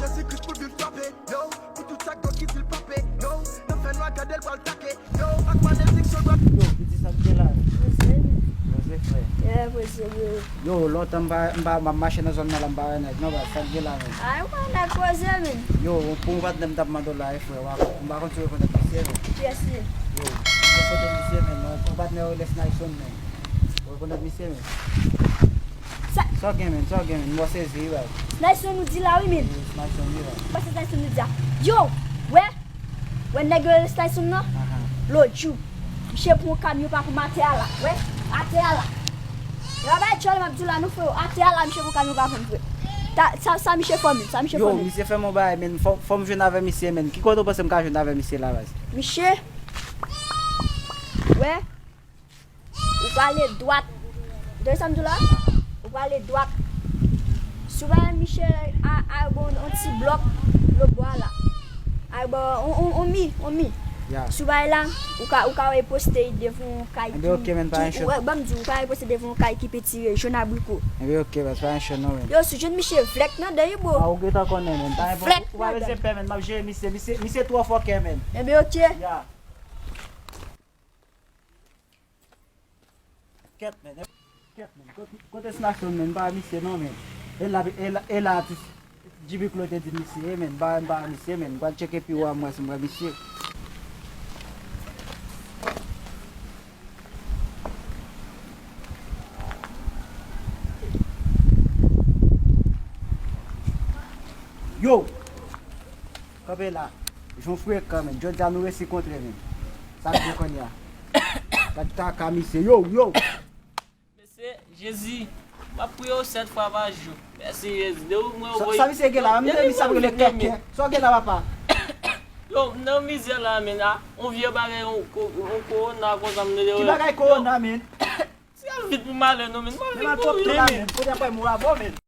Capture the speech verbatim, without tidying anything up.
Jezi Kris pou l vin frape, yo, pou tout sa k dwòg ki di l pape, yo, nan fènwa gade l pral take, yo, ak malediksion dwòg. Yo, piti, sa k gen la menm? Poze, men. Poze, frè. Yeah, poze, bro. Yo, lontan m pa, m pa, m ap mache nan zòn nan la, m pa wè nèg non, baz, sa k gen la menm? Ay, wè nèg poze, men. Yo, pou yon patnè m t ap mande w la, wi, frè, w a, m pa konn si w rekonèt misye, men. Kiyès li ye? Yo, m gen foto misye, men, yon patnè w rele Snyson, men. Ou rekonèt misye, men? Sa w gen, men? Sa w gen, men? M wè sezi, wi, baz. Snyson nou di la, wi, men. Wi, Snyson, wi, baz. Pase Snyson nou di a. Yo, wè? Wè nèg yo rele Snyson nan? Aha. Lòt jou, misye pran yon kamyon pa pou m atè a la. Wè? Atè a la. E pa bay tchòl m ap di w la, non, frè. Atè a la, misye pran yon kamyon pa pou m, frè. Ta, sa, sa misye fè, men? Sa misye fè, men? Yo, misye fè m yon bagay, men. Fò, fò m jwenn avè misye, men. Ki kote w panse m ka jwenn avè misye la, baz? Misye, wè? Ou prale dwat. Tande sa m di w la? Ou prale dwat. Si w pa wè misye a, a, bon, yon ti blòk lòtbò a la. A, bon, on, on, on mi, on mi. Ya. Si w pa wè la, ou ka, ou ka wè poste devan yon kay. Enben, ki, oke, men, pa ki, gen chen. Ou wè, ban m di w, ou ka wè poste devan yon kay ki piti, jòn abriko. Enben, oke, baz, pa gen chen non, men. Yo, si w jwenn misye vlèk nan dèyè, bro. A, ou gentan konnen, men. Pa gen pwoblèm. Vlèk nan dèyè. Ou pa bezwen pè, men. M ap jere misye. Misye, misye twò fòkè, men. Enben, oke. Ya. Kèt, men. Kèt, men. Kote, kote Snackson, men? M pa wè misye non, men. E la, e la, e la atis Djiby Clo te di misye ye, men. M pa, m pa wè misye, men. M pral tcheke pi wo a, m wè si m wè misye. Yo! Kanpe la. Jan w frekan, men. Jodi a nou resi kontre, men. Sa k gen kounye a? Gad kaka misye. Yo, yo! Mesye, Jezi, m ap priye w sèt fwa pa jou. Mèsi, Jezi. Depi mwen voye. Sa misye gen la? M tande misye ap rele kèkè. Sa w gen la, papa? Yo, m nan mizè la, men, a. On vye bagay, on ko-, on kowona konsa, m rele. Ki bagay kowona, men? Se al vit pou malè, non, men. M ap vin mouri, men. Kote apre mou avè w, men?